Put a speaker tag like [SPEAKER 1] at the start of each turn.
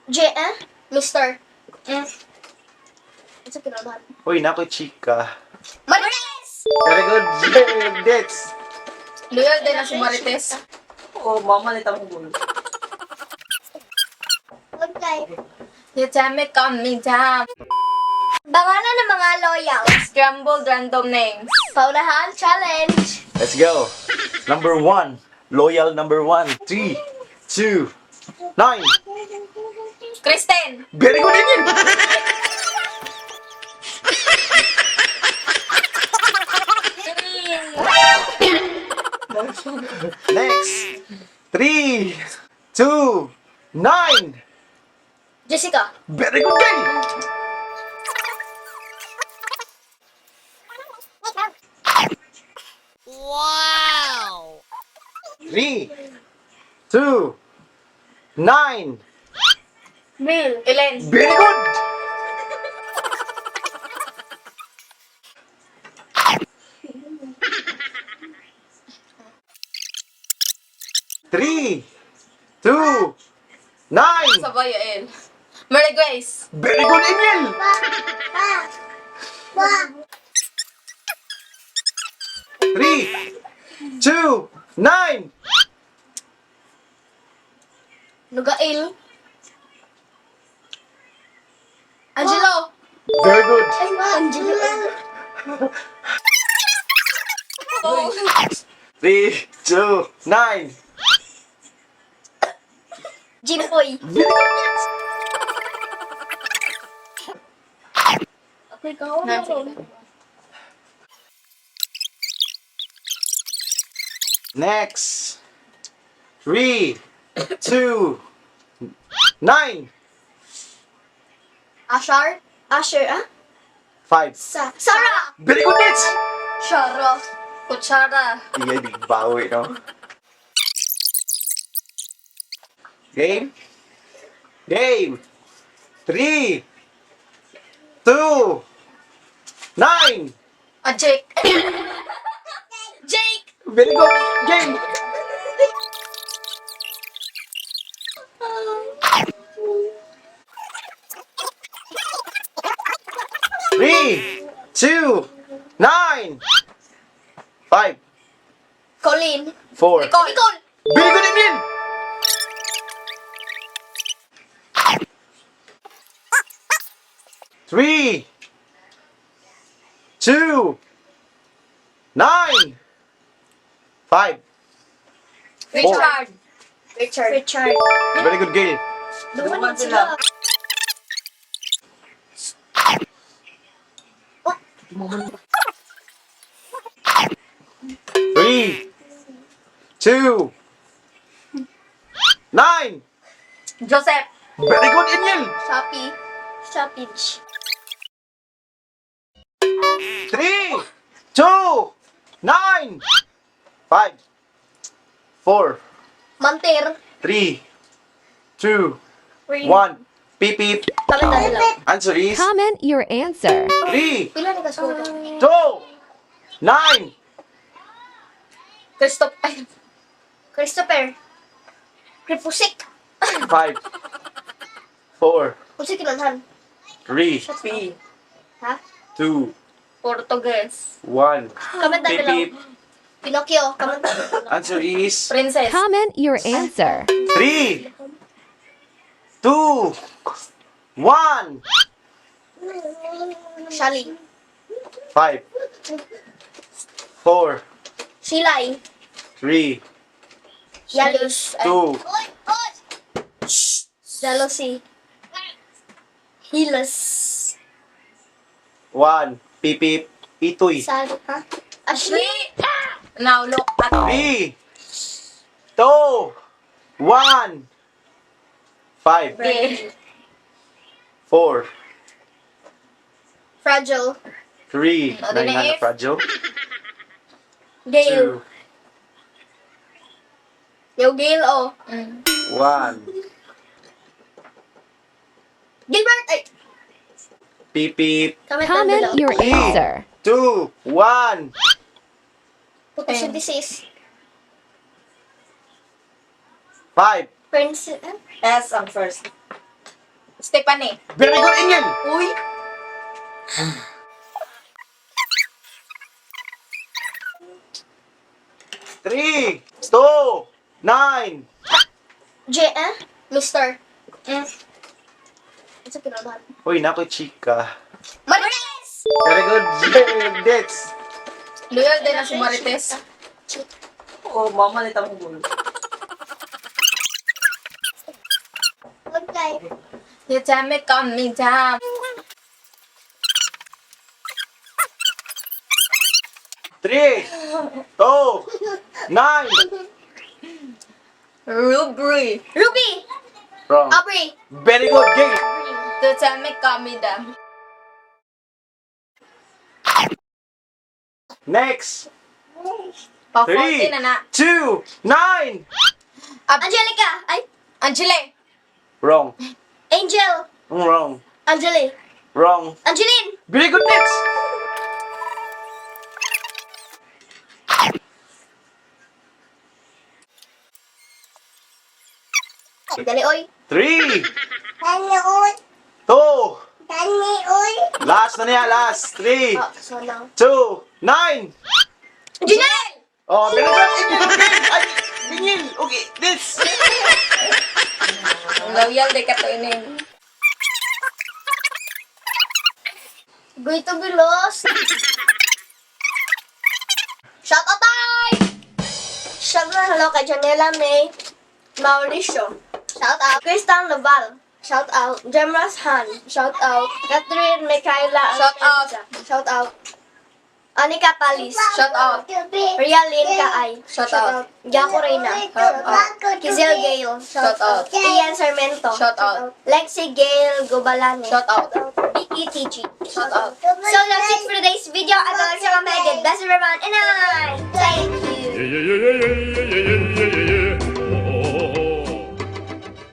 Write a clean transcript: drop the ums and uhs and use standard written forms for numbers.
[SPEAKER 1] J, eh? Mr. Ano kinanahan?
[SPEAKER 2] Uy, nako, chika.
[SPEAKER 1] Marites!
[SPEAKER 2] Very good. Next.
[SPEAKER 3] Loyal din na si Marites.
[SPEAKER 4] Oo, mama nita mo gulo.
[SPEAKER 1] Okay.
[SPEAKER 3] You come me down.
[SPEAKER 1] Bangalan ng mga loyal.
[SPEAKER 3] Scrambled random names.
[SPEAKER 1] Paunahan challenge.
[SPEAKER 2] Let's go. Number one. Loyal number one. Three, two, nine.
[SPEAKER 3] Kristen.
[SPEAKER 2] Very good, Emil. Next. Three, two, nine.
[SPEAKER 1] Jessica.
[SPEAKER 2] Very good, Gail. Wow. Three, two, nine.
[SPEAKER 1] Bill.
[SPEAKER 3] Ellen.
[SPEAKER 2] Very good. Three, two, nine.
[SPEAKER 3] Sabay, El. Mary Grace.
[SPEAKER 2] Very good, Emil. Three, two, nine.
[SPEAKER 1] Nugail. Angelo.
[SPEAKER 2] Very good.
[SPEAKER 1] Angelo.
[SPEAKER 2] Three, two, nine.
[SPEAKER 1] Jimpoy.
[SPEAKER 2] Very good.
[SPEAKER 1] Okay, ka.
[SPEAKER 2] Next. Three, two, nine,
[SPEAKER 1] Ashar. Asher, ah?
[SPEAKER 2] five.
[SPEAKER 1] Sarah.
[SPEAKER 2] Very good, next.
[SPEAKER 1] Shara.
[SPEAKER 3] Kutsara.
[SPEAKER 2] Iya, di bawi, no? Game. Game. Three, two, nine.
[SPEAKER 3] Ah, Jake.
[SPEAKER 1] Jake.
[SPEAKER 2] Very good. Game. Three, two, nine, five,
[SPEAKER 1] Colleen.
[SPEAKER 2] four.
[SPEAKER 3] Nicole.
[SPEAKER 1] Nicole.
[SPEAKER 2] Very good, Emil. Three, two, nine, five.
[SPEAKER 3] Richard.
[SPEAKER 1] Richard. Richard.
[SPEAKER 2] Very good, Gail.
[SPEAKER 1] Duman sila.
[SPEAKER 2] Three, two, nine.
[SPEAKER 3] Joseph.
[SPEAKER 2] Very good, Emil.
[SPEAKER 1] Shopee. Shopee.
[SPEAKER 2] Three, two, nine, five, four,
[SPEAKER 1] Mantir.
[SPEAKER 2] three, two,
[SPEAKER 1] Rain.
[SPEAKER 2] one. Beep, beep.
[SPEAKER 1] Comment na nila.
[SPEAKER 2] Answer is
[SPEAKER 5] Comment your answer.
[SPEAKER 2] three,
[SPEAKER 1] Pila ni ka score?
[SPEAKER 2] two, nine,
[SPEAKER 3] Christoph. Ay,
[SPEAKER 1] Christopher. Kripusik.
[SPEAKER 2] five, four,
[SPEAKER 1] Unsa kinanhan?
[SPEAKER 2] three,
[SPEAKER 4] P.
[SPEAKER 1] Ha?
[SPEAKER 2] two,
[SPEAKER 3] Portuguese.
[SPEAKER 2] one.
[SPEAKER 1] Comment na
[SPEAKER 2] Beep,
[SPEAKER 1] below.
[SPEAKER 2] beep.
[SPEAKER 1] Pinocchio. Comment na below.
[SPEAKER 2] Answer is
[SPEAKER 3] Princess.
[SPEAKER 5] Comment your answer.
[SPEAKER 2] three, two, one,
[SPEAKER 1] Sally.
[SPEAKER 2] five, four,
[SPEAKER 1] Silay.
[SPEAKER 2] three,
[SPEAKER 1] Yalus.
[SPEAKER 2] two,
[SPEAKER 1] Jealousy. Hilas.
[SPEAKER 2] one. Beep, beep. Itoy.
[SPEAKER 1] Sal. Ha? Ashley.
[SPEAKER 3] Now look at
[SPEAKER 2] Three, two, one, five,
[SPEAKER 3] me.
[SPEAKER 2] four,
[SPEAKER 1] Fragile.
[SPEAKER 2] three,
[SPEAKER 3] Ano
[SPEAKER 2] nine,
[SPEAKER 3] na
[SPEAKER 2] nine,
[SPEAKER 3] if?
[SPEAKER 2] fragile,
[SPEAKER 1] Gale.
[SPEAKER 2] two,
[SPEAKER 1] Yo, Gale, oh.
[SPEAKER 2] one.
[SPEAKER 1] Gilbert! Ay!
[SPEAKER 2] Beep, beep.
[SPEAKER 1] Comment, down
[SPEAKER 5] Comment
[SPEAKER 1] below.
[SPEAKER 5] your answer.
[SPEAKER 2] Two, one,
[SPEAKER 1] Photosynthesis.
[SPEAKER 2] five,
[SPEAKER 1] Prince. Eh?
[SPEAKER 4] S ang first.
[SPEAKER 3] Stephanie.
[SPEAKER 2] Very good, Angel.
[SPEAKER 3] Uy.
[SPEAKER 2] 3, 2, 9.
[SPEAKER 1] J, eh? Mr. Ito kinalaman.
[SPEAKER 2] Uy, nako, chika.
[SPEAKER 1] Marites!
[SPEAKER 2] Very good, Dex.
[SPEAKER 3] Loyal din na si Marites.
[SPEAKER 4] Oo, mama nito ang gulo.
[SPEAKER 1] Okay.
[SPEAKER 3] You tell me come me down.
[SPEAKER 2] 3, 2, 9.
[SPEAKER 3] Ruby.
[SPEAKER 1] Ruby!
[SPEAKER 2] Wrong.
[SPEAKER 1] Aubrey!
[SPEAKER 2] Very good, Gail.
[SPEAKER 3] You tell me come me down.
[SPEAKER 2] Next.
[SPEAKER 3] Pa
[SPEAKER 2] 3,
[SPEAKER 3] 14 na na.
[SPEAKER 2] 2, 9.
[SPEAKER 1] Angelica! Ay!
[SPEAKER 3] Angele.
[SPEAKER 2] Wrong.
[SPEAKER 1] Angel!
[SPEAKER 2] Wrong.
[SPEAKER 1] Angeli!
[SPEAKER 2] Wrong.
[SPEAKER 1] Angeline!
[SPEAKER 2] Very good, next.
[SPEAKER 1] Dali, oy!
[SPEAKER 2] 3,
[SPEAKER 1] Dali, oy!
[SPEAKER 2] 2,
[SPEAKER 1] Dali, oy!
[SPEAKER 2] Last na niya, last. 3,
[SPEAKER 1] Oh, so now.
[SPEAKER 2] 2, 9.
[SPEAKER 1] Janelle!
[SPEAKER 2] Oh, very good. Ay, Bingil. Okay, this.
[SPEAKER 3] Loyal de ka to ining.
[SPEAKER 1] Going to be lost. Shout out time! Shout out hello kay Janela May Mauricio. Shout out. Crystal Naval. Shout out. Gemras Han. Shout out. Catherine Michaela.
[SPEAKER 3] Shout out.
[SPEAKER 1] Shout out. Anika Palis.
[SPEAKER 3] Shout out.
[SPEAKER 1] Ria Lynn Kaay.
[SPEAKER 3] Shout out.
[SPEAKER 1] Jaco Reyna.
[SPEAKER 3] Shout out.
[SPEAKER 1] Kizel Gale.
[SPEAKER 3] Shout out.
[SPEAKER 1] Ian Sarmento.
[SPEAKER 3] Shout out.
[SPEAKER 1] Lexi Gale Gobalane.
[SPEAKER 3] Shout out.
[SPEAKER 1] Vicky TG.
[SPEAKER 3] Shout out.
[SPEAKER 1] So that's it for today's video. At all sa mga bless everyone and I thank you.
[SPEAKER 6] Yeah, yeah, yeah, yeah, yeah, yeah, yeah, yeah.